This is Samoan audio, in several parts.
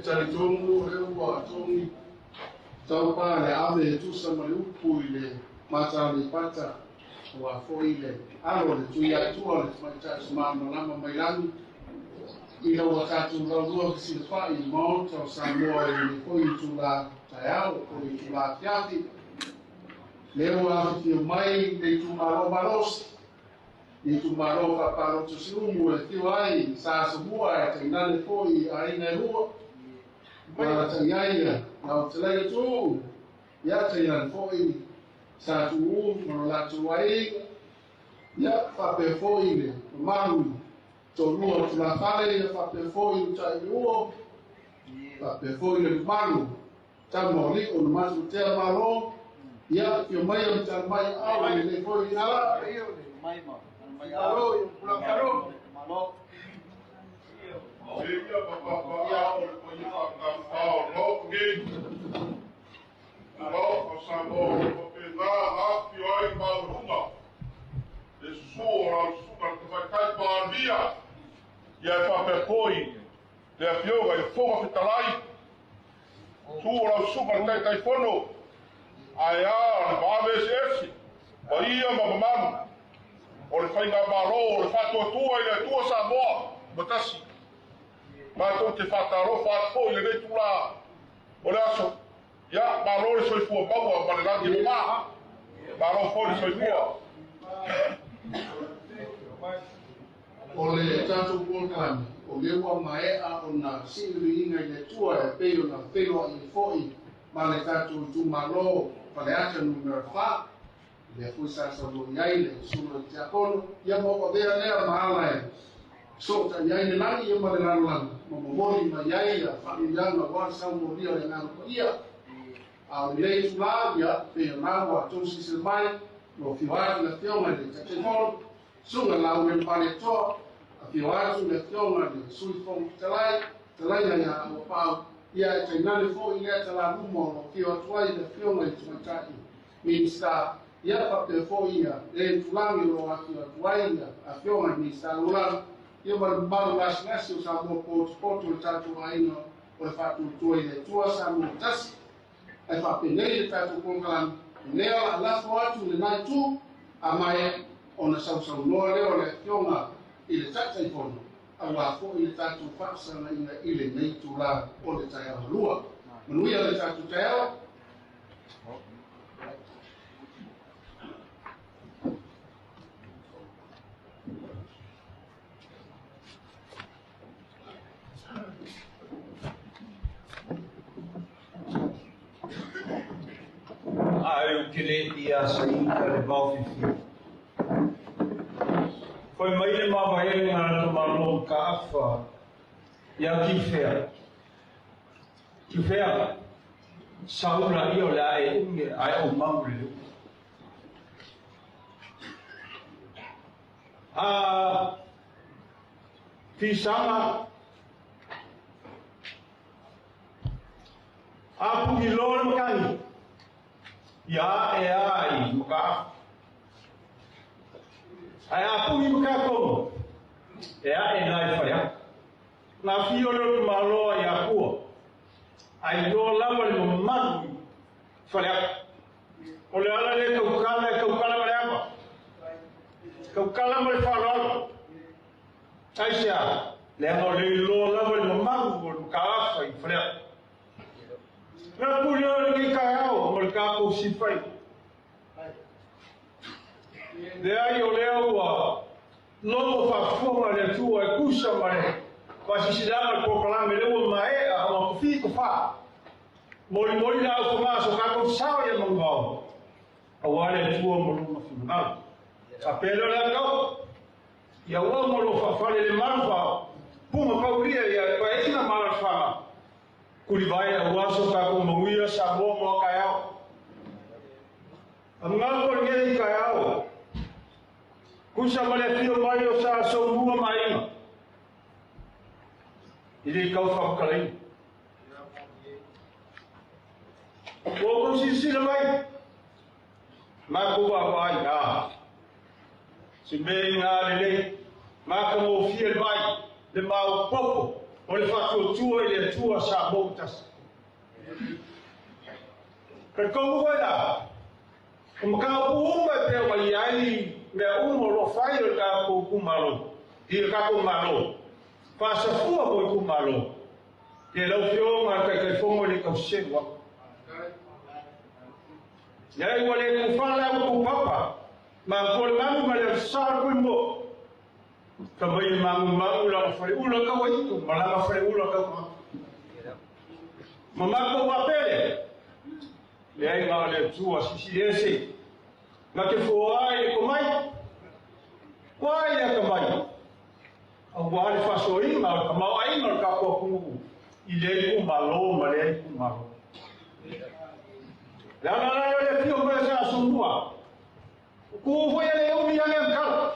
Talitonu le ua tongi taupa le ave e tusa ma le upu i le Mataleipata ua foi le alo le Tuiatua le tamaitai malamalama mai lagi ina ua tatou laulua fesilafai i Maota o Samoa i lenei foi itula taeao po o le itula afiafi lea ua afifio mai le itumalo malosi i itumalo faapaloto siumu e afio ai Sa Asomua e tainane foi aiga e lua ma tai ia lau fetalaiga Tuuu ia tainane foi Sa Tuuu ma lo latou aiga ia faapea foi le mamalu toalua o tulafale ia faapea foi Utaileuo faapea foi le mamalu tama o li'o na matutea Malo ia afio mai o le mai au i lenei foi ala. Ia e faapea foi le afioga i le Fofoga Fetalai, susu o lau susuga le Taitaifono, ae a le vaave eseese, paia ma mamalu o le faigamalo o le faatuatua i le Atua Samoa ma tasi. Matou te faatalofa atu foi i lenei tula o le aso. Ia, malo le soifua maua ma le lagi e mama. Malo foi le soifua. O le tatou polokalame, o lea ua maea ona siiliiliga i le Atua e pei ona feiloai foi ma le tatou itumalo Faleata numera 4. Lea foi sa saunoa i ai le susuga i le Tiakono, ia ma ua avea lea ma ala e soosootai ai le lagi ia ma le lalolagi, ma momoli mai ai ia faanuiaga aua le saumolia o le Agaga Paia. A o lenei itula, ia pei ona ua outou silasila mai, ua afio atu le afioga i le Taitaifono, susuga Laumele Paletoa, afio atu le afioga i le Sui Fofoga Fetalai, fetalaiga ia Auapaau, ia e tainane foi lea talaluma o lo afio atu ai le afioga i le Tamaitai Minista, ia faapea foi ia le tulagi o lo afio atu ai ia afioga i Minista Lagolago, ia ma le mamalu gasegase o Samoa potopoto le tatou aiga o le faatuatua i le Atua Samoa tasi. Ae faapenei le tatou polokalame, lea o le a lafo atu i lena itu, a maea ona sausaunoa lea o le afioga i le Taitaifono, aua foi le tatou faafesagaiga i lenei itula o le taeao malua. Manuia le tatou taeao. Ai o te le ia saita le vaofifi. Foi mai le mavaele ngā rata malo ka afa ia ki whea. Ki whea, saula ia o le ae unge ae o mau le leu. A fisanga a puhi loa le makani ia e ai maka afa. Ae a puhi maka kono e a e nai whai atu. Ngā whio le o maloa i a kua. Ai loa lava le mamalu i whare atu. O le ala le kaukala e kaukala ma le ama. Tautala ma le faaaloalo. Aisea? Leaga o le iloa lava le mamalu o le mataafa i Faleata. Na pule o lenei taeao ma le tatou sifai. Leai o lea ua logo faafofoga le Atua e tusa ma le faasisilaga o le polokalame lea ua maea ona tofi tofa. Molimoli le aufaga so tatou sao ia Manuvao aua le Atua ma lona finagalo. Faapea lea o le a tau ia ua ma lo faafale le malu fa puga paulia ia paeaiga ma alaalafaga tulivae aua so tatou manuia Samoa mo a taeao. Amanato o lenei taeao, tusa ma le afio mai o Sa Solomua ma Aiga i le tau faamatalaina. Ua outou silasila mai, matou vaavaai, a, se mea inā lelei, matagofie le vai, le maopoopo o le faatuatua i le Atua Samoa ua tasi. Talitonu foi la, o mataupu uma e pei ona i ai mea uma o lo o fai o le tatou itumalo, i le tatou Malo, faasafua mo itumalo, ia lau Afioga le Taitaifono e le tau selu atu. Leai ua le tufala au tou papa, ma le manu ma le sa o le kuimoa. Ka mai magumagu lana faleula tau aitu ma lana faleula tau tagata. Ma matou vapele, leai na o le Atua sisi ese, na te foa ai le tomai, ua ai le atamai, aua le faasoaina o le tamaoaiga o le tatou atunuu i lea itumalo ma lea itumalo. Le ala la lea o le afio mai o sa Asomua, Ku foi le umi ane ang kala.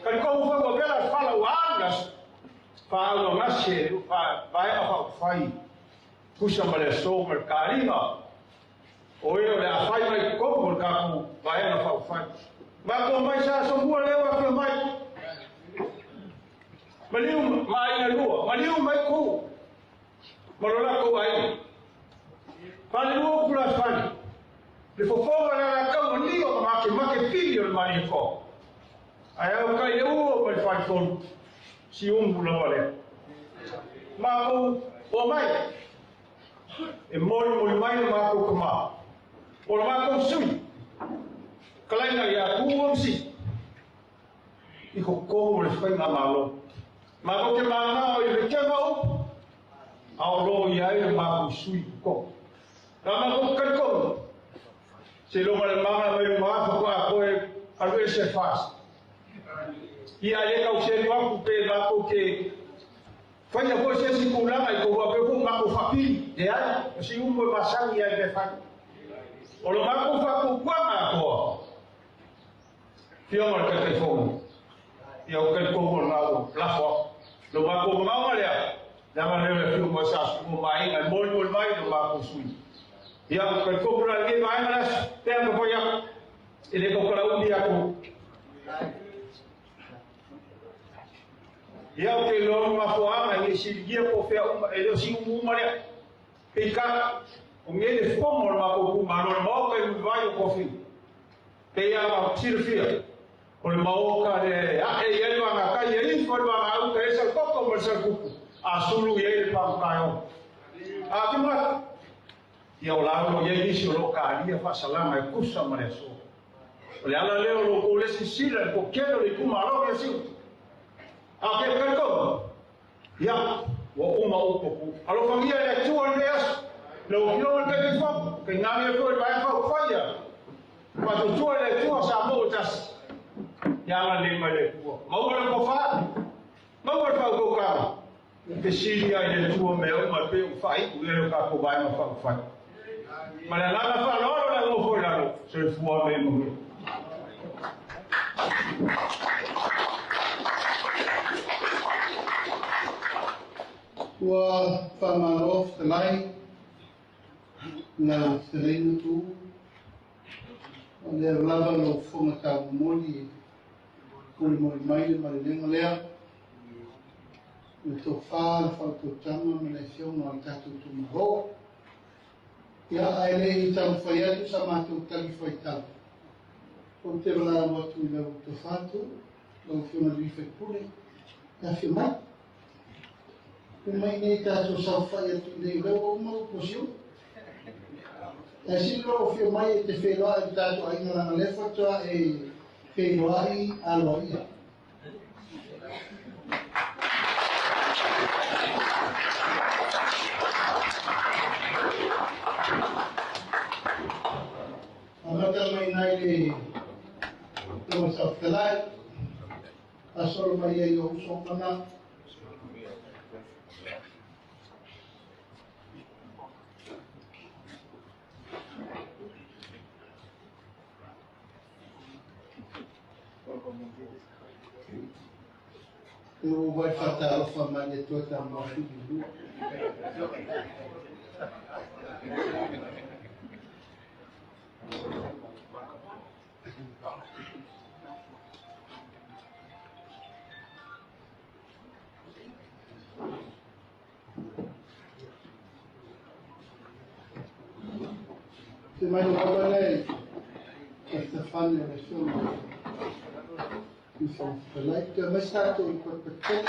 Talitonu foi ua vela le fala ua alu le aso. Faaauagase fa vaega faaupufai tusa ma le aso ma le taliga o e o le a fai mai i totonu o le tatou vaega faaupufai. Matou mai sa asomua lea ua afio mai. Maliu ma aiga lua, maliu mai ku ma lo latou aiga. Falelua upu la fale, le fofoga o le alataua lio ma makemake pili o le Malietoa. Ae au kai le ua ma le faletolu, siumu lava lea. Matou omai, e molimoli mai le matou tama, o le matou sui, kalaina ia Tuua ma Sii, i totonu o le faigamalo. Matou te manao i le vetega o upu, a o lo o i ai le matou sui i totonu. Na matou talitonu, seiloga le mana mai luma faatoa toe alu ese e FAST. Ia e le tau selu atu pe matou te faia foi se isi tulaga i tou faapea foi matou faapili. Leai, o si umu e masani ai mea fai. O le matou faatuatuaga atoa, Afioga i le Taitaifono, ia ou talitonu o lena ua lafo atu. Lo matou manaoga lea, leaga lea o le afioga sa sua ma aiga e molimoli mai lo matou sui. Ia, talitonu la lenei vaega le aso, pea ma fai atu, e le tautala umi atu. Ia, ou te iloa le mafuaaga i nei siligia po o fea uma, e le o si umu uma lea. Peitai, o nei le fono o le matou itumalo, le Maota i Mulivai o Tofiga. Pei lava ona silafia, o le maota le ae i ai le vagatai, e ifo i le vagauta i ai Salekoto ma le Saletupu, a sulu i ai le pagota e ono. A te manatu, ia o la o lo o i ai nisi o lo o talia faasalaga e tusa ma le aso. O le ala lea o lo outou le silasila i le toatele o le itumalo ia Siuti. A o ke talitonu, ia, ua uma upu aku. Alofagia e le Atua lenei aso. Lau Afioga i le Taitaifono, tainane foi le Vaega Faaupufai ia faatuatua i le Atua Samoa ua tasi. Ia agalelei mai le Atua. Maua le tofa, maua le faautautaga, fesili ai i le Atua mea uma e pei ona faaiu i ai o tatou Vaega Faaupufai. Ma le agaga faaaloalo le au nofo i lalo, soifua ma ia manuia. Ua faamalo fetalai lau fetalaiga Tuuu, o lea lava lou fofoga taumomoli e molimoli mai le malelega lea, le tofa, le faautautaga ma le afioga o le tatou itumalo. Ia, ae le i taumafai atu sa matou talifuaitau, Ou te valaau atu i lau tofatu, lau Afioga i le Faipule, e afio mai. E mai nei tatou saofai atu i nei, o lea ua uma upu a Siumu. Ae sili lou afio mai e te feiloai i le tatou aiga leaga o lea faatoa e feiloai aloaia. Amata mai nai le Lord Saofetalai, faasolo mai ai o uso mana. E ua vai faatalofa mai le Atua Tama Fililua. Te mai lava le tafane o le Afioga i Fofoga Fetalai. Toe mai sa tatou i Patele.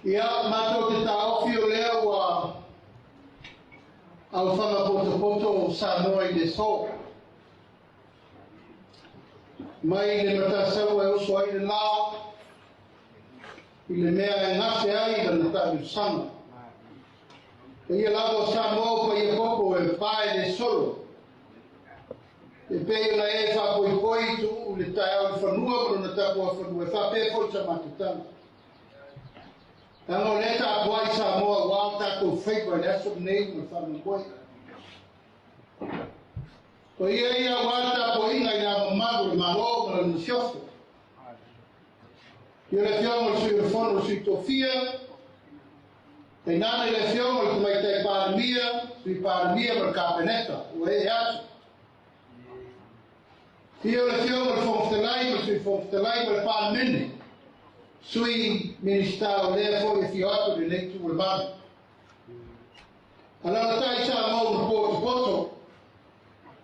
Ia, matou te taofi o lea ua aofaga potopoto o Samoa i le so. Mai le Matasaua e oso ai le la i le mea e gase ai lana taamilosaga. Paia lava o Samoa o paia popo e pae le solo. E pei ona e faapoipoi tuuu le taeao i le fanua ma lona tapuafanua e faapea foi sa matou tala. Leaga o lea tapuai Samoa aua o tatou faiva i le aso lenei ma le faamoemoe. Paia ia aua le tapuaiga i le Ao Mamalu o le Malo ma lana Masiofo. Ia le Afioga i le Sui o le Fono o le Sui Tofia, tainane le Afioga i le Tamaitai Palemia, Sui Palemia ma le Kapeneta ua ee atu. Ia le Afioga i le Fofoga Fetalai ma le Sui Fofoga Fetalai ma le Palemene, Sui Minisita o lea foi e afio atu i lenei itu o le malu. Alaalatai Samoa ua potopoto,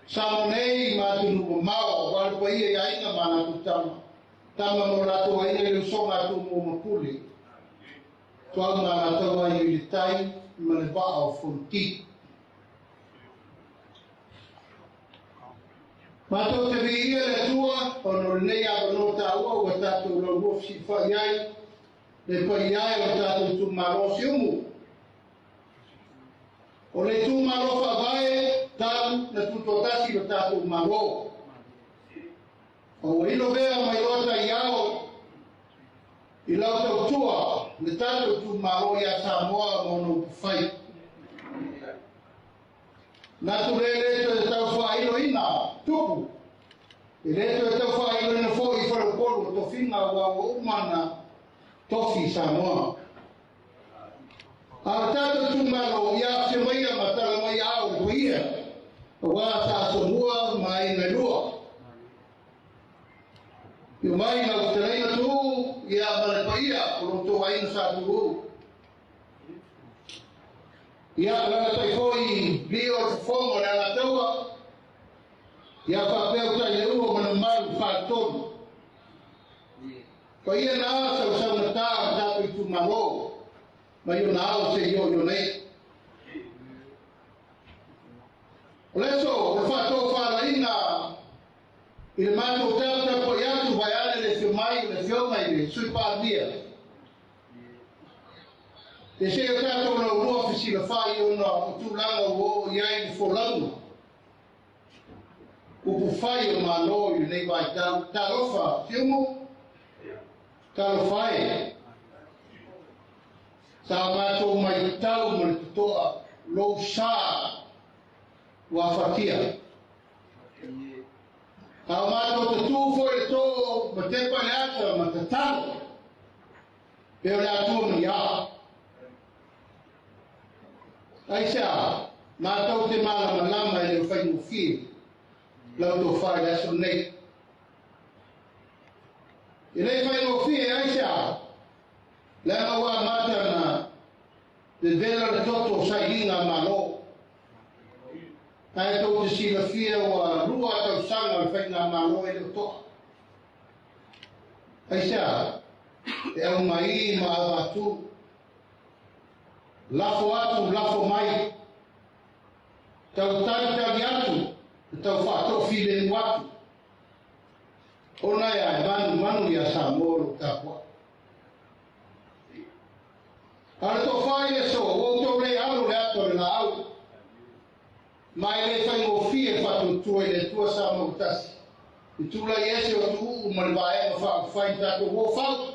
Samoa nei ma atunuu mamao aua le paia i aiga ma latou tama, tama ma o latou aiga i le usoga a Tumua ma Pule, Tuau ma latou ai i le tai ma le vaa o Fonoti. Matou te viia le Atua ona o lenei avanoa taua ua tatou laulua fesilafai ai le paia e o le tatou itumalo o Siumu. O le itumalo faavae talu na tutoatasi lo tatou Malo. A ua ilo vea mai loa taiao i lau tautua le tatou itumalo ia Samoa ma ona upufai. Natu le le toe tau faailoina tupu, e le toe tau faailoina foi i faleupolu o tofiga aua ua uma na tofi Samoa. A o tatou itumalo ia afio maia ma tala mai ao le paia, aua sa asomua ma aiga e lua. Io mai lau fetalaiga tuu ia ma le paia o lo outou aiga sa tuuu. Ia alaalatai foi lio o le fofoga o le Alataua, ia faapea utai le ua ma le mamalu faletolu. Paia na sausaugata o le tatou itumalo mai ona ao seia oo i ona iu. O le aso o le faatofalaiga i le matou taputapuai atu vaeane le afio mai o le Afioga i le Sui Palemia, e se o tatou laulua fesilafai ona o tulaga ua oo i ai le folauga upufai o Malo i lenei vaitau. Talofa Siumu, talofa e. Sa matou maitau ma le totoa lou sa ua afatia. A o matou tatū foi le too ma tepa le ata ma tatalo pe o le Atua ma ni ao. Aisea, matou te malamalama e le o faigofie lau tofa i le aso lenei. E le faigofie, aisea? Leaga ua amata ona vevela le toto o sailiga a Malo. Ae tou te silafia ua 2 tausaga o le faigamalo e le o to'a. Aisea? E aumaī ma avatu, lafo atu, lafo mai, tau talitali atu, e tau faato'afilemu atu, ona e a e manumanu iā Samoa o loo tapua'i. A o le tofa i le aso, ua outou lē alo le ato a le laau, ma e lē faigofie faatuatua i le Atua sa mautasi, i tulai ese o tuuu ma le vaega faaupufai tatou o fau.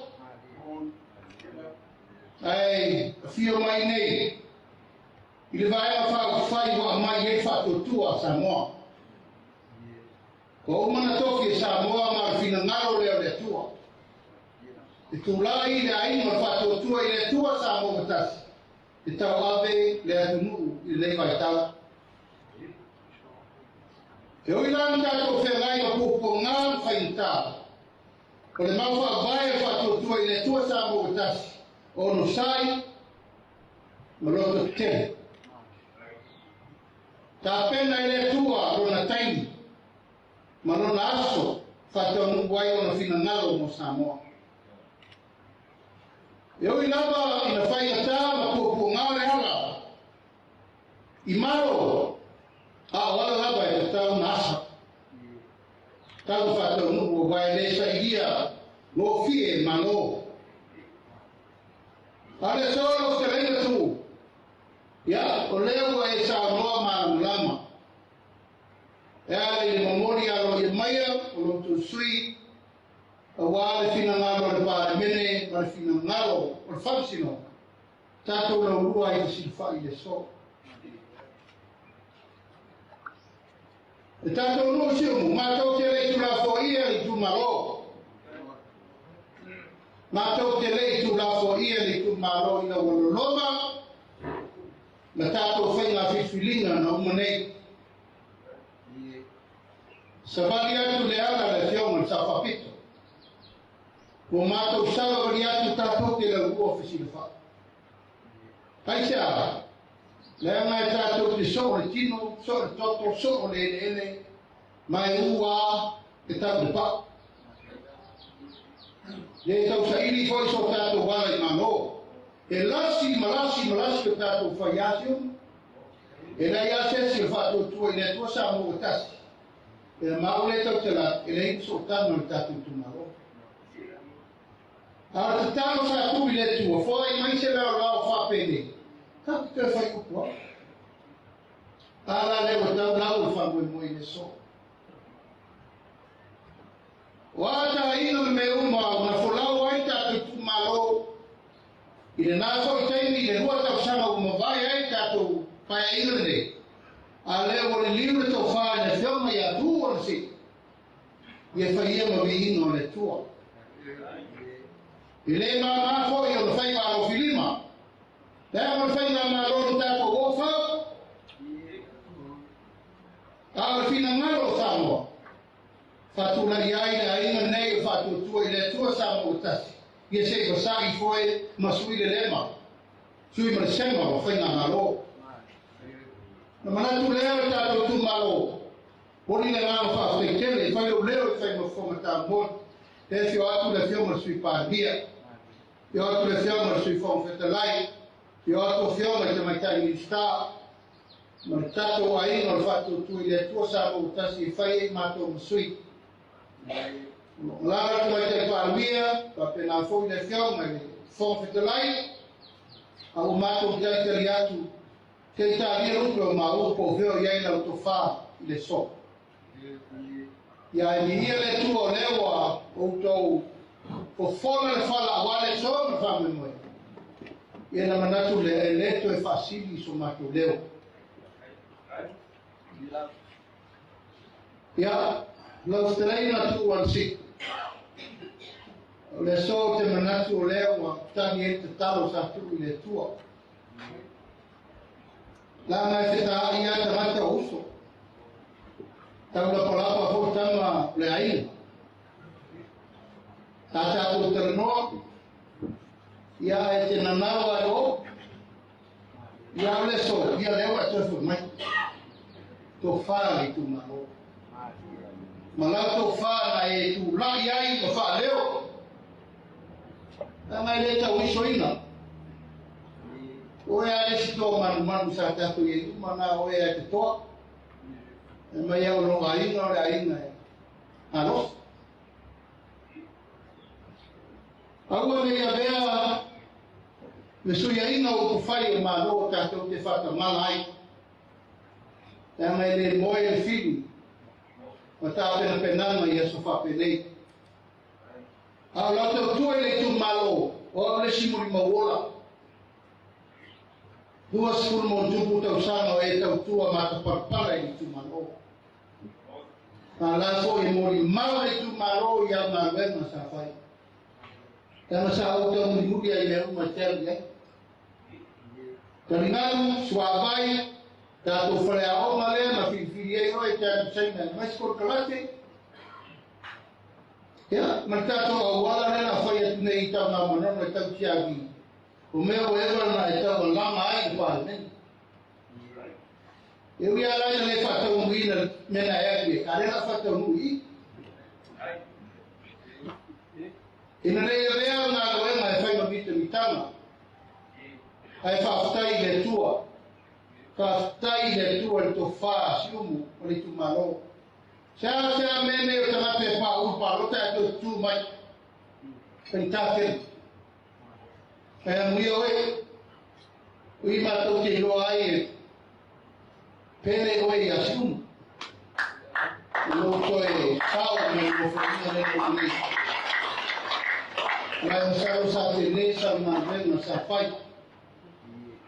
Ae afio mai nei i le vaega faaupufai ua aumai ai faatuatua a Samoa. Ua uma ona tofi e Samoa ma o le finagalo lea o le Atua. E tulai le aiga o le faatuatua i le Atua Samoa ua tasi, e tauave le atunuu i lenei vaitau. E ui la ina tatou feagai ma puapuaga ma faigata, o le mau faavae o le faatuatua i le Atua Samoa ua tasi, onosai ma loto tetele. Tapena e le Atua lona taimi ma lona aso faataunuu ai ona finagalo mo Samoa. E ui lava ina faigata ma puapuaga le ala i malo, a o ala lava e tatau ona asa. Tau faataunuu aua e le sailia gofie e Malo. A o le aso lau fetalaiga Tuuu, ia, o lea ua e saunoa malamalama e ala i le momoli aloaia maia o lo outou sui aua le finagalo o le Palemene ma le finagalo o le Faamasinoga, tatou laulua ai fesilafai i le aso. E tatou nuu siumu, matou te le i tulafoaia le itumalo. Matou te le i tulafoaia le itumalo ina ua loloma la tatou faiga filifiliga na uma nei. Savali atu le ala le afioga i le Sao Faapito. Ua matou savavali atu tatou te laulua fesilafai. Aisea? Leaga e tatou te soo le tino, soo le toto, soo le eleele, ma e ua e tau le pau. Le tausaili foi so tatou ala i Malo. E lasi ma lasi ma lasi o tatou fai asiumu. E leai lava se isi o faatuatua i le Atua Samoa ua tasi. E mau le tau te la, e leai ni sootaga o le tatou itumalo. A o le tatalo sa tuu i le Atua, foai mai se laolao faapenei, tatou toe fai upu au. A la lea ua tau lau le faamoemoe i le aso. O a taaiga ma mea uma na folau ai tatou itumalo i lena foi taimi i le 2 tausaga ua mavae ai tatou paeaiga lenei, a lea ua liliu le tofa i le afioga ia Tuuu Anasii, ia fai ia ma viiga o le Atua. E le māmā foi ona faiga alofilima, leaga o le faigamalo na tatou oo fau, a o le finagalo o Samoa, faatulai ai le aiga lenei o faatuatua i le Atua Samoa ua tasi, ia se i vasa'i foe ma sui le lema, sui ma le sema o faigamalo. Na manatu lea o le tatou itumalo, momoli le agaga faafetai tele, fai lou leo e fai ma fofoga tamoli, e afio atu le afioga i le Sui Palemia, afio atu le afioga i le Sui Fofoga Fetalai, afio atu afioga i Tamaitai Minisita, ma le tatou aiga o le faatuatua i le Atua Samoa ua tasi e fai ai matou ma sui. O lo o alaala le Tamaitai Palemia, faapena foi le afioga i le Fofoga Fetalai, a ua matou talitali atu se i talia lupe o maua po o fea o i ai lau tofa i le aso. Ia e miia le Atua o lea ua outou fofola le fala aua le aso ma le faamoemoe. Ia na manatu lea e le toe faasili i so matou leo. Ia, lau fetalaiga Tuuu Anasii, o le aso ou te manatu o lea ua tagi ai le tatalo sa tuu i le Atua. Leaga e fetaai lava tagata o uso. Tau lapalapa foi tama o le aiga. Sa tatou talanoa, Ia e te nanau ai o. Ia o le so, ia leo e toe mai. Tofā le itumalo. Ma lau tofā na e tūlai ai ma whaaleo. Ta ngai le tau isoina. Oe a le si toa manu manu sa tātou i uma nā oe a te toa. E mai au longa inga o le ainga e. Alo. Aua nei a vea me suia inga o kufai o malo tātou te whakamala ai. Te ngai le moe le whilu. Ma tā pena penanga i aso whapenei. A o lautou tua i le itumalo, o au le simuri mauola. 20 mo tupu tausaga o e tautua matapalapala i le itumalo. A la foi e molimau le itumalo i au galuega sa fai. Tama sa ou taunulimuli ai mea uma e te alu i ai. Taligalu, suavai, tatou faleaoga lea na filifili ai oe e te alu Saina e maisi kolekalate. Ia, ma le tatou auala lea na fai atu nei i Taungamanono e tau tiavi. O mea ua ewa na e tau alama ai le Palemene. E ui a lai na le whaataunuina mena e atu e, a lea na whaataunui i. Ina nei e rea ngā roenga e whai mawita mitanga. Ai whaaftai i le tua. Whaaftai i le tua le tō whā siumu o le itumalo. Sea sea mene o tangata e pā uru pālota e tō tū mai. Pei tātene. E amuia oe, ui mātou te iloa ai e pele oe i a siumu. I lō toe sao me lō whainga le lō nei. Ngai masalo sa te le sa ngā venga sa whai.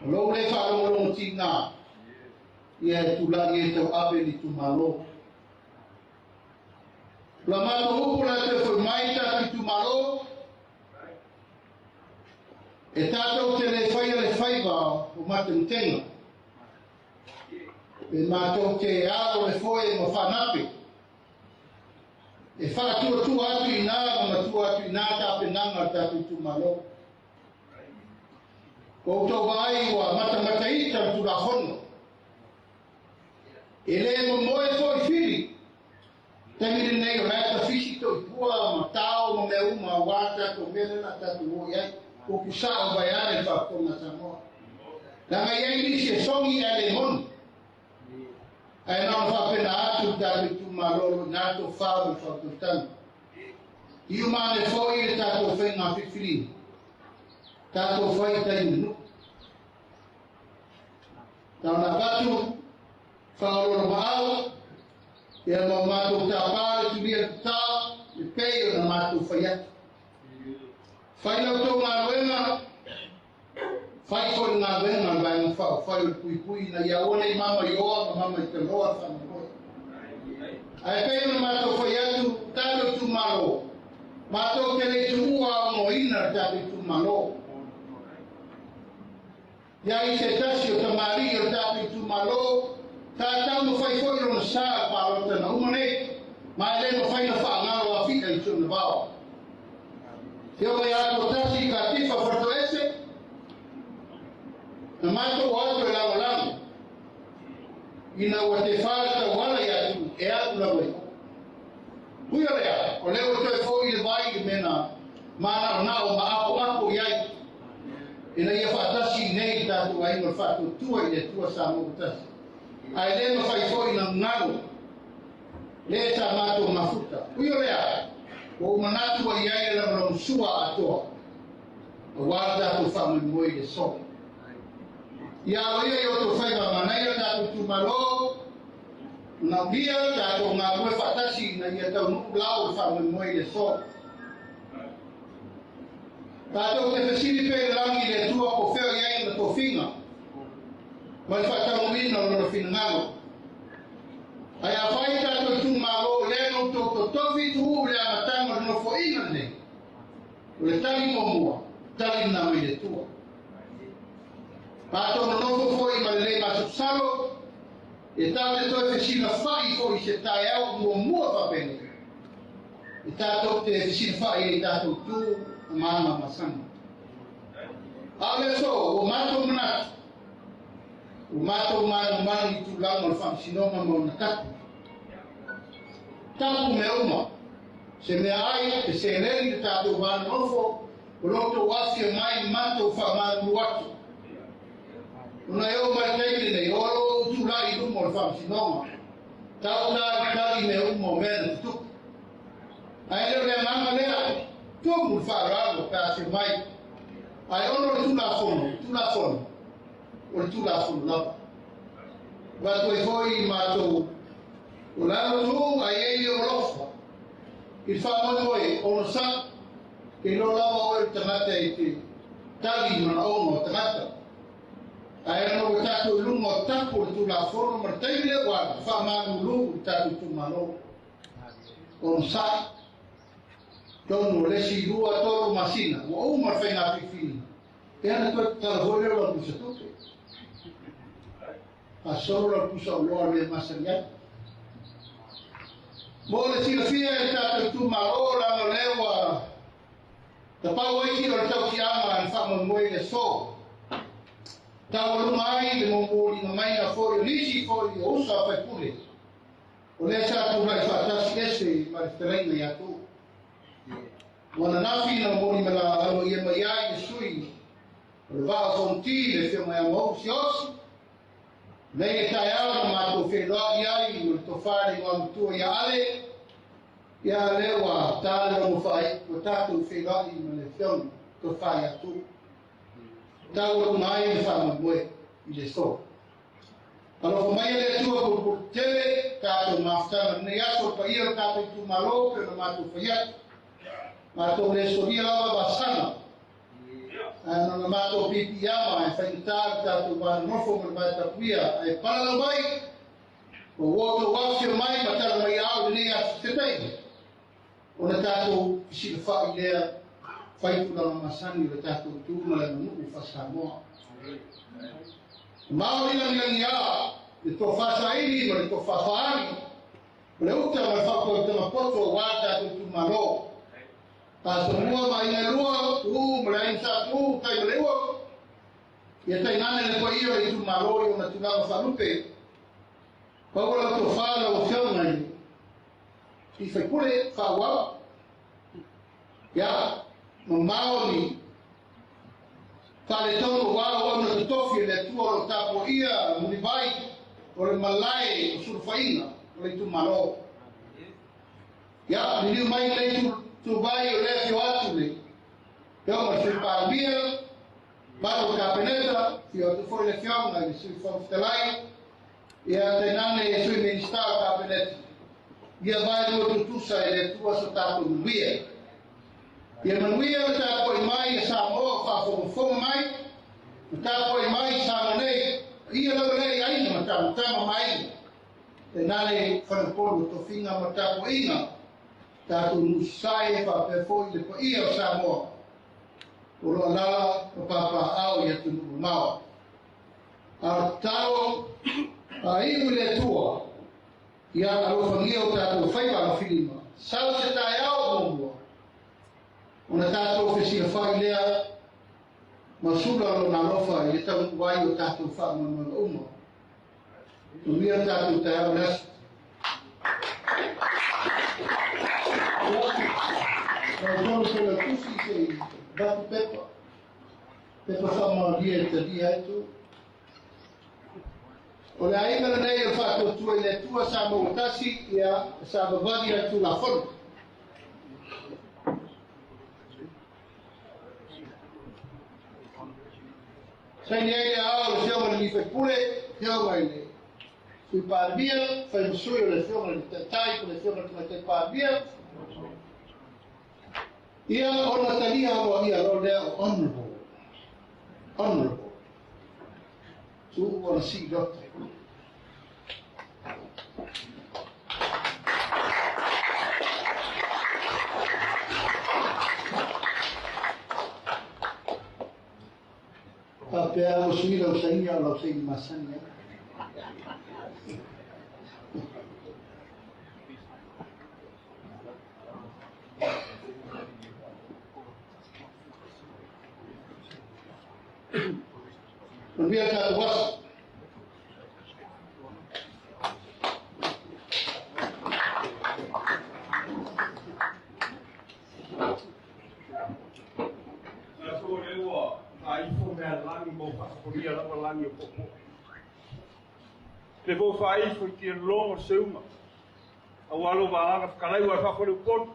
O lou le whaalongolongo ti ngā. Ia e tūlagi e tau ape ni tūmalo. La mātou upu la te whai mai tā ki tūmalo. E tātou te le whai a le whaiva o matemutenga. E mātou te alo le foe ma whanape. E whaatua atu i nā ma matua atu i nā tāpe nanga tātou tūmalo. Ko tau vai ua matamata i tau tūrahono. E le mo moe foi whiri. Tangi nei o rata fisi tō i pua ma tau ma mea uma wā tātou mele na tātou o iai. O kusa o vai are whakonga Samoa. Nanga iai nisi e songi e le moni. Ai nā whapena atu tātou tūmalo nā tō whāu me whakutanga. I umane foi le tātou whainga whiwhiringa. Tātou whai tai unu. Tāna batu, whaororo maau, ia mā mātou tā pāre turia te tā, le pei o na mātou whai atu. Whai lau tō ngā roenga, whai foi ngā roenga le vaenga whao, whai o le pui pui, na ia one i mama i oa, ma mama i te loa whanau. Ai pei o na mātou whai atu, tātou tūmalo, mātou te lei tuua o ngoina tātou tūmalo. Ia i se tasi o tamari o tātou tūmalo, tātou no whai foi rona sā pārota na uma nei, mai le no whai na whaangaro a whita i tūna vao. Te o mai ato tasi ka tiwha wharto ese, na mātou atu e lango lango. Ina ua te whārata wala i atu, e atu la wai. Hui o lea, o leo toe fōi le vai i mena, mana o nā o maapo apo i ai. Ina ia whaatasi nei tātou ai ngol whaatutua i le tua sa mō tasi. Ai le mawhai fōi na ngalo, le tā mātou mafuta. Hui o lea, o manatu ai ai le lama sua atoa. O wā tātou whamui le so. Ia o ia i o tō whaiva manaia tātou tūmalo, na ulia tātou ngā rue whaatasi na ia tau nuku lau o whamui le so. Tātou te whasiri pe rangi le tua ko wheo i ai na tō whinga. Mai whātaunuina o lona whinangalo. Ai a whai tātou tūmalo le no tō tō tofi tuhu le amatanga o no foina nei. O le tali mō mua, tali nā mai le tua. Tātou no nofo foi ma le masusalo, e tātou toe whesina whai foi se tae au mua mua whapene. E tātou te whesina whai e tātou tū mana masanga. A o le aso, ua matou manatu, ua matou manumanu i tulaga o le faamasinoga ma ona tapu. Tapu mea uma, se meaai, se seleni, le tatou va nonofo, o lo o outou afia mai matou faamalulu atu. Ona e oo mai le taimi lenei, o lo o ou tulai i luma o le faamasinoga, tau talitali mea uma o mea na tutupu. Ae le o le agaga lea, tumu le faaaloalo pe a afio mai. Ae ona o le Tulafono, Tulafono, o le Tulafono lava. Avatu ai foi i matou o lalo tu a i ai le alofa i le faamoemoe onosai, ke iloa lava oe o le tagata e te tali i manaoga o tagata. Ae ona ua tatou i luga o tapu o le Tulafono ma le taimi lea ua alu, faamalulu i le tatou itumalo. Onosai, totonu o le isi 2, 3 masina, ua uma le faiga filifiliga, ia ona toe tatala foi lea o lau pusa tupe. Faasolo lau pusa oloa le mea masani ai. Mo le silafia e le tatou itumalo, leaga o lea ua tapau ai tino o le tautiaga a le faamoemoe i le aso. Taualuga ai le momoliga maiga foi o nisi foi o uso a faipule, o lea sa tulai faatasi ese ma le fetalaiga ia Tuuu. Ua ananafi na momoli ma aloaia mai ai le sui o le Vaa o Fonoti, le Afioga ia Mauu Siaosi. Nei le taeao na matou feiloai ai ma le tofa le igoamatua ia Ale, ia lea ua ta le logo faaiu, ua tatou feiloai ma le Afioga tofa ia Tuuu. Taualuga ai le faamoemoe i le aso. Alofa mai le Atua pulupulu tele, tatou mafutaga lenei aso, paia o le tatou itumalo, pe ona matou fai atu. Matou le solia lava vasaga. Ae ona matou piipiiama e faigata le tatou va nonofo ma le va tapuia, ae palalau mai, ua outou afifio mai ma tala mai ao i lenei aso se taimi, ona tatou fesilafai lea fai tulaga masani o le tatou tu ma le aganuu faa-Samoa. Mao lilagilagi a le tofa saili ma le tofa faali, o le uta ma le faautautaga poto aua le tatou itumalo. Asomua ma aiga e lua, Tuuu ma le aiga Sa Tuuu, Tai ma le Ua, ia tainane le paia o le itumalo i ona tulaga faalupe. Pau o lau tofa lau Afioga i le faipule faaauau, ia mamao ni faaletonu aua o auauna totofi e le Atua o lo o tapuaia mulivai o le malae o sulufaiga o le itumalo. Ia, liliu mai lenei tuvai o lea afio atu le Afioga i le Sui Palemia, mamalu o le Kapeneta, afio atu foi le Afioga i le Sui Fofoga Fetalai, ia tainane Sui Minisita o Kapeneta. Ia vaelua tutusa e le Atua so tatou manuia. Ia manuia le tapuai mai a Samoa o faafogafoga mai, ma tapuai mai Samoa nei, ia lava lea i aiga ma tamatama ma aiga. Tainane faleupolu o tofiga ma tapuaiga, tatou nuusasae faapea foi le paia o Samoa o lo o alaala ma papaaao i atunuu mamao. A o le tatalo a iu i le Atua, ia alofagia o tatou faiva alofilima, sau se taeao muamua, ona tatou fesilafai lea ma sula lona alofa i le taunuu ai o tatou faamoemoega uma. Manuia le tatou taeao i le aso. Lau Afioga i le Failautusi, se i avatu pepa, pepa faamaonia e talia ai tu. O le aiga lenei o le faatuatua i le Atua sa maua tasi, ia sa vavali ai le Tulafono. Saini ai le ao o le Afioga i le alii faipule, Afioga i le Sui Palemia, fai ma sui o le Afioga i le Taitai po o le Afioga i le Tamaitai Palemia. Ia ona talia aloaia loa lea o Honourable, Honourable, Tuuu Anasii Doctor. Faapea ua sui lau saini a o lau saini masani ai. Manuia tatou aso. Le vou faifo i te longo se uma. Au alo vaanga whakalai wa whakore uponu.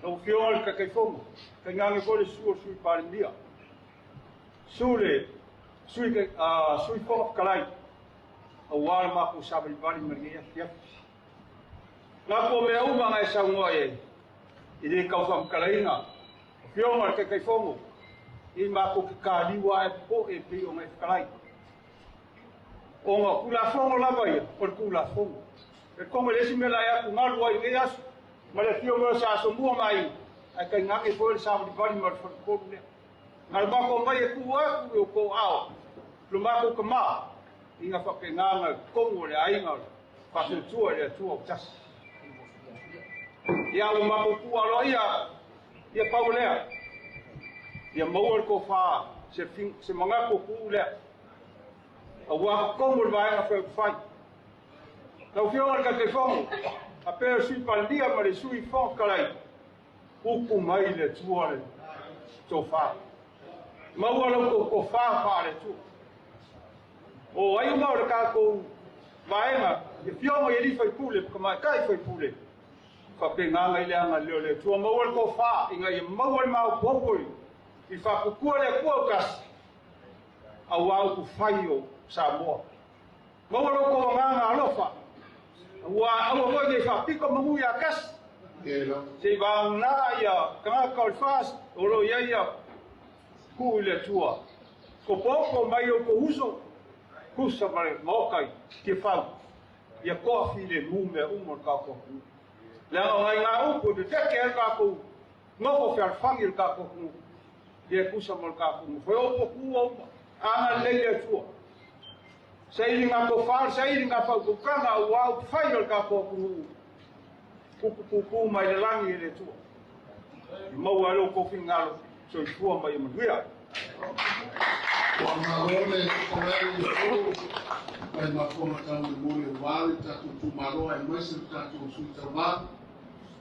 Lau fionga le kakaifongo. Kai ngange kore sua sui parimia. Sule, sui fonga whakalai. Au alo mako sabali bali maringa ia. Ngā ko mea uma ngai saungoa e. I le kau whakalaiga. Fionga le kakaifongo. I mako ki ka liwa e po e pi o ngai whakalai. O ngā kulafongo lava ia, o le kulafongo. E kongo le esi mela e aku ngalu ai le aso, ma le fio mea sa aso mua mai, ai kai ngake foi le sa wali ma le whalikolu lea. Ngā le mako mai e ku aku e o kō ao, lo mako ka mā, i ngā whake ngā kongo le ainga, whatutua le atua o tasi. Ia o mako ku aloa ia, ia pau lea, ia maua le kō wha, se mangako ku lea. A waka kongo le vaenga whai whai. Lau fionga le kakaifongo, a pēr sui palia ma le sui whankalai, uku mai le tua le tō wha. Maua lau ko wha wha le tua. O ai umau le kākou vaenga, e fionga i li whai pule, ka mai kai whai pule. Whape nganga i le anga leo le tua, maua le kō wha, inga i maua le mau pōpoi, i whakukua le kua o kasi, a wau ku whai o Samoa. Maua lau kō nganga alofa, ua aua foi nei whapiko mangu ia kasi. Se i vaangā ia kangaka o le fas, o lo ia ia ku i le tua. Ko pōko mai o ko uso, kusa mare mokai te whau. Ia koa fi le mū mea umo le kākoa kunu. Leanga o ngai ngā upu, te teke el kākou, ngoko whialwhangi le kākoa kunu. Ia kusa mo le kākoa kunu. Whai opo kua uma, anga lei le tua. Saili ngā kōwhār, saili ngā whaukukanga o au whai o le kākoa kunu. Kuku kuku mai le langi e le tua. I maua alo kōwhi ngalo, soifua mai e manuia. Kua ngā le whakalai i tō, mai mafonga tau le mori o wāle, tātou tūmaloa e maise le tātou sui tau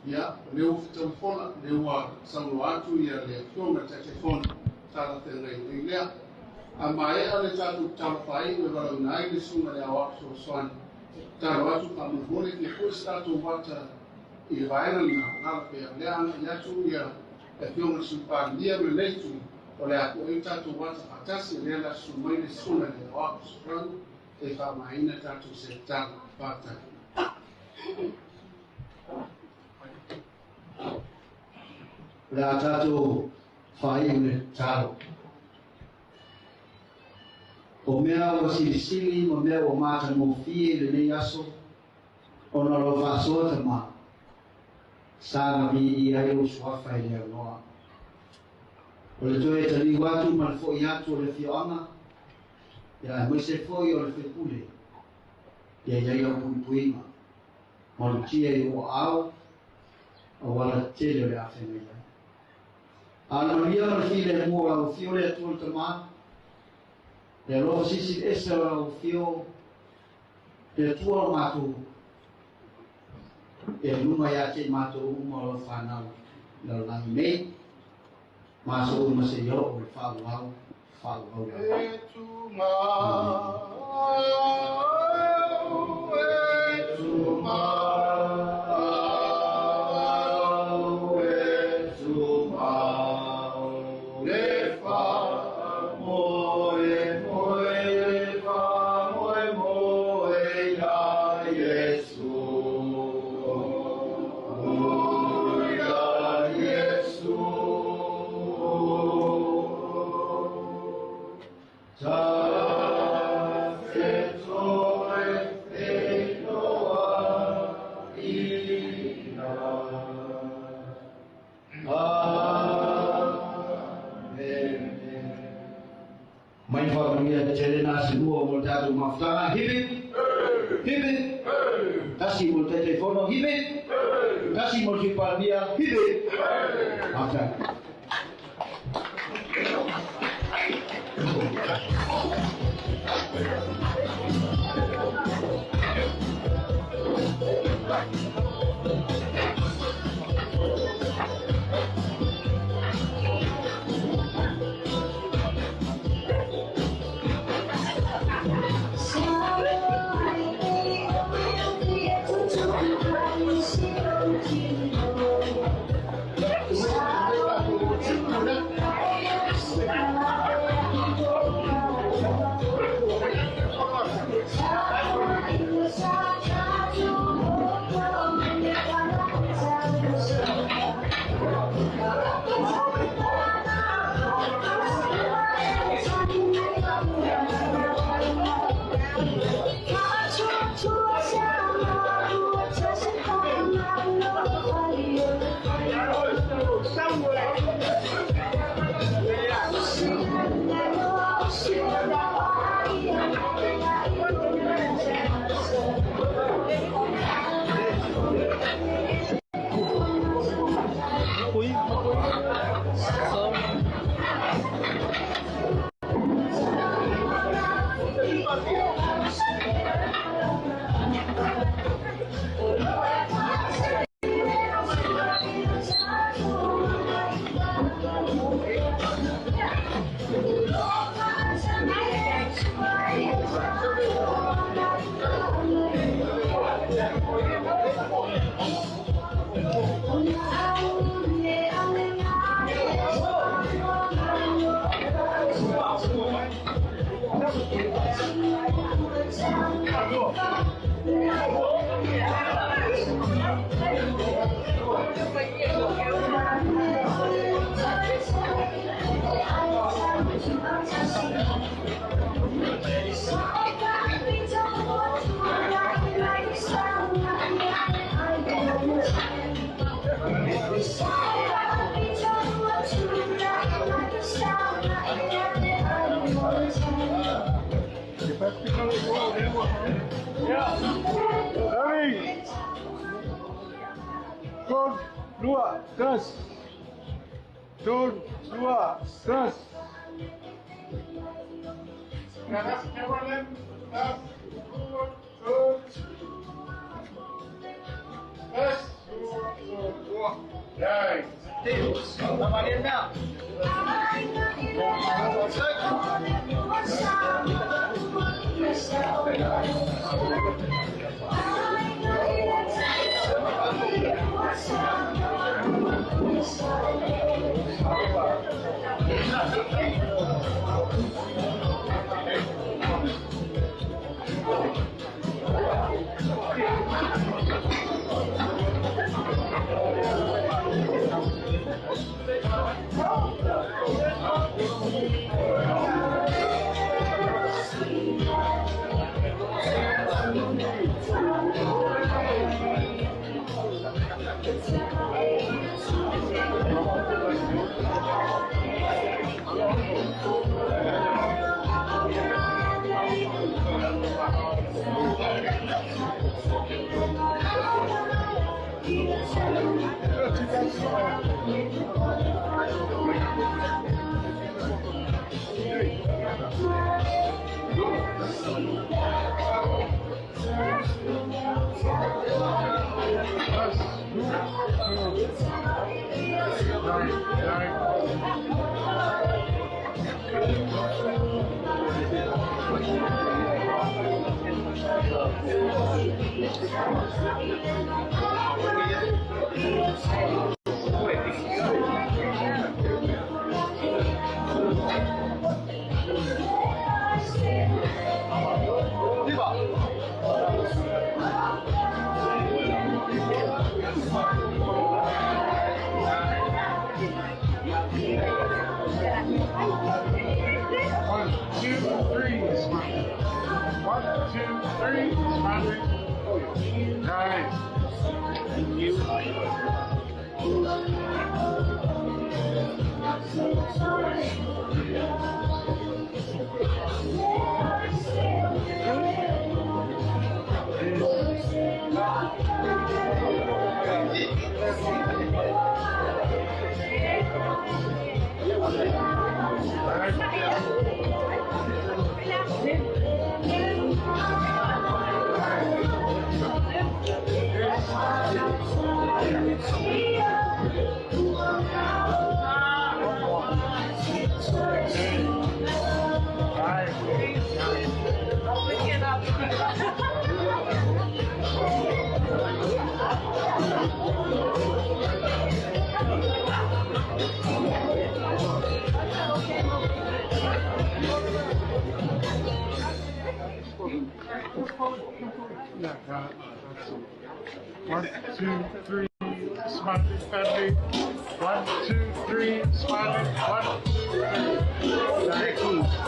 Ia, leo whitau leo a sauno atu ia le fionga te fona, tāla te rei lea. A maea le tātou talawhai o rau nai le sunga le au so soani. Talo atu ka mhole ke ko tātou wata i vaena na ngā pea lea anga i atu ia e fionga supa nia me leitu o le ako e tātou wata whatasi lea la sumai le sunga le au soani e wha tātou se talo pātai. Le a tātou whai le talo. O mea o silisili, o mea o māta ngōfie le nei aso, o nā lo whasoa tama, sāna vi i ai o suafa i lea noa. O le toe tali watu ma le foi atu o le fioanga, ia e moise foi o le whepule, ia iai au puipuinga, ma le tia i o au, o wala tele o le awhenga ia. A na maria ma le file mua lau fio le atua le tama, le alofa sisi ese o lau fio, le atua o mātou, e lunga ia te mātou uma o lau whanau lau langi nei, māso uma se iau o le whaau whaau lau. E tu mau, e tu mau, e tu mau, le wha moe moe, le wha moe moe ia Yesu. Ia Yesu. Ta fe toe fe noa ina. Amen. Mai whakanuia te rena se mua mo tātou mafutanga. Hipi! Hipi! Tasi mo te te fono. Hipi! Tasi mo te palmia. Hipi! Mafutanga. Ready? Good, dua, terus. Dua, dua, terus. One, two, three, smiling family. 1, 2, 3, smiling. 1, 2, 3.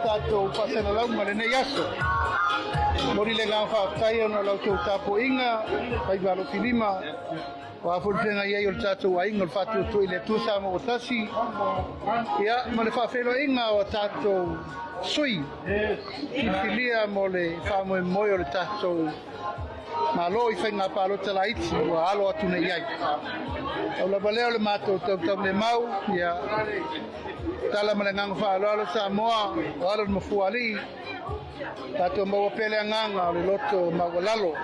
Tatou faasalalau lenei aso. Mori le ngā whaatai ona lau tau tapo inga, pai valo filima, o a fulfenga iai o le tatou ainga o le whātuatua i le Atua Samoa ua tasi. Ia, ma le whaawhelo inga o tatou sui, filifilia mo le whaamoemoe o le tatou malo i whainga pālota laiti ua alo atu nei ai. Au lava lea o le mātou tautau le mau, ia, tala ma le nganga whaaloalo Samoa, o alo le mafuali, tātou maua pele anganga o le loto maualalo,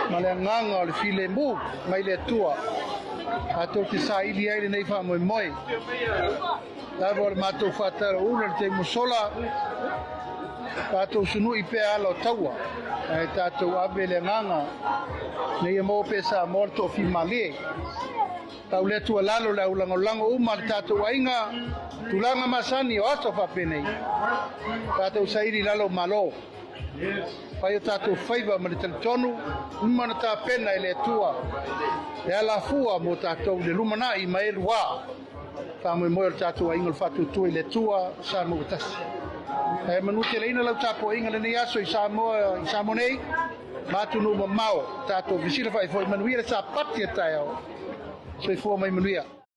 ma le anganga o le file mu mai le Atua. Tātou te saili ai lenei whaamoemoe. Lava o le mātou whaatara una le te musola, tātou sunui pea ala o taua. Ai tātou ave le anganga, nei e mō pe Samoa le tofi malie. Tau le atua lalo le au langolango uma le tātou ainga, tulaga masani o aso faapenei. Tātou saili lalo malo. Fai o tātou faiva ma le talitonu, uma na tāpena i le Atua. E alafua mo tātou le lumanai ma e lua. Whaamoemoe o le tātou ainga o le whaatuatua i le Atua, Samoa ua tasi. E manu te leina lau tāpo inga lenei aso i Samoa, i Samoa nei, mātunu mamao, tātou visila whai foi manuia le sa pati e tae ao. Soifua mai manuia.